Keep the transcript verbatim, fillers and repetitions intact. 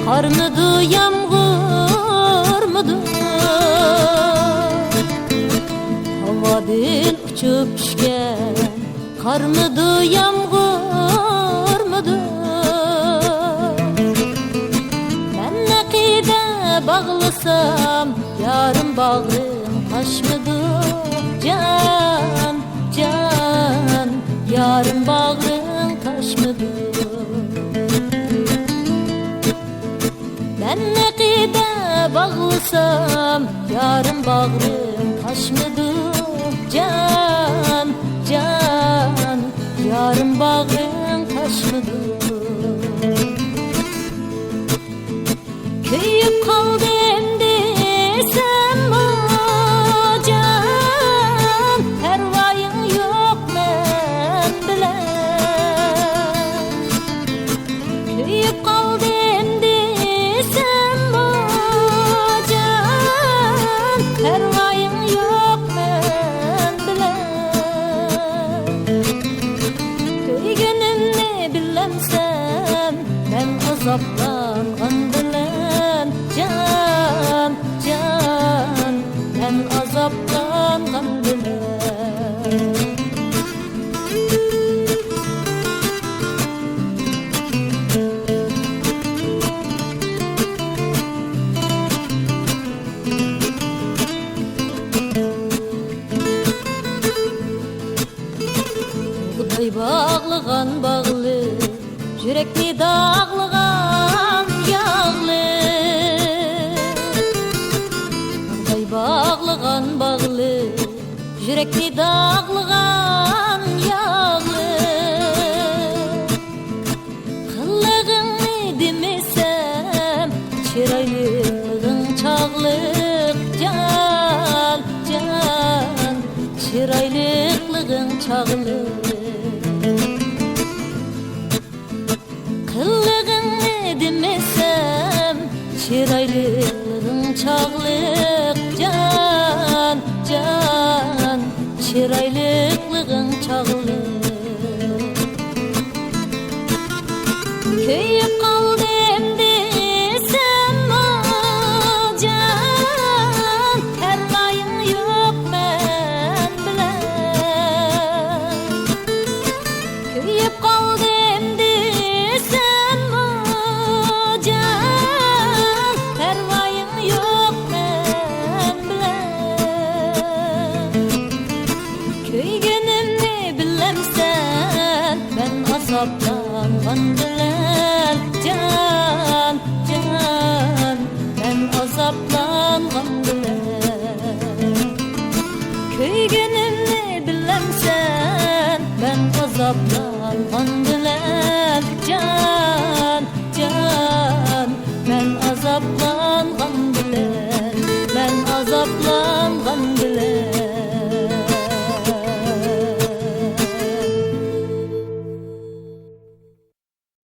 قارمىدۇ، يامغۇرمىدۇ، ھاۋادىن ئۇچۇپ چۈشكەن. قارمىدۇ، يامغۇرمىدۇ، مەن نەقىدە باغلىسام، يارىم باغرىڭ تاشمىدۇ؟ جان، جان، يارىم باغرىڭ تاشمىدۇ؟ مەن نەقىدە باغلىسام، يارىم باغرىڭ تاشمىدۇ؟ جان، جان، يارىم باغرىڭ تاشمىدۇ؟ كۆيۈپ قالدىم دېسەممۇ، جان، پەرۋايىڭ يوق مەن بىلەن. كۆيۈپ قالدىم دېسەممۇ، جان، پەرۋايىڭ يوق مەن بىلەن. كۆيگىنىمنى بىلەمسەن، مەن ئازابلانغان بىلەن، جان، جان، مەن ئازابلانغان بىلەن. بۇغداي باغلىغان باغلىق، يۈرەكنى داغلىغان ياغلىق. بۇغداي باغلىغان باغلىق، يۈرەكنى داغلىغان ياغلىق. قىلىقىڭنى دېمىسەم، چىرايلىقلىقىڭ چاغلىق، جان، جان، چىرايلىقلىقىڭ چاغلىق. قىلىقىڭنى دېمىسەم، چىرايلىقلىقىڭ چاغلىق، جان، جان، چىرايلىقلىقىڭ چاغلىق.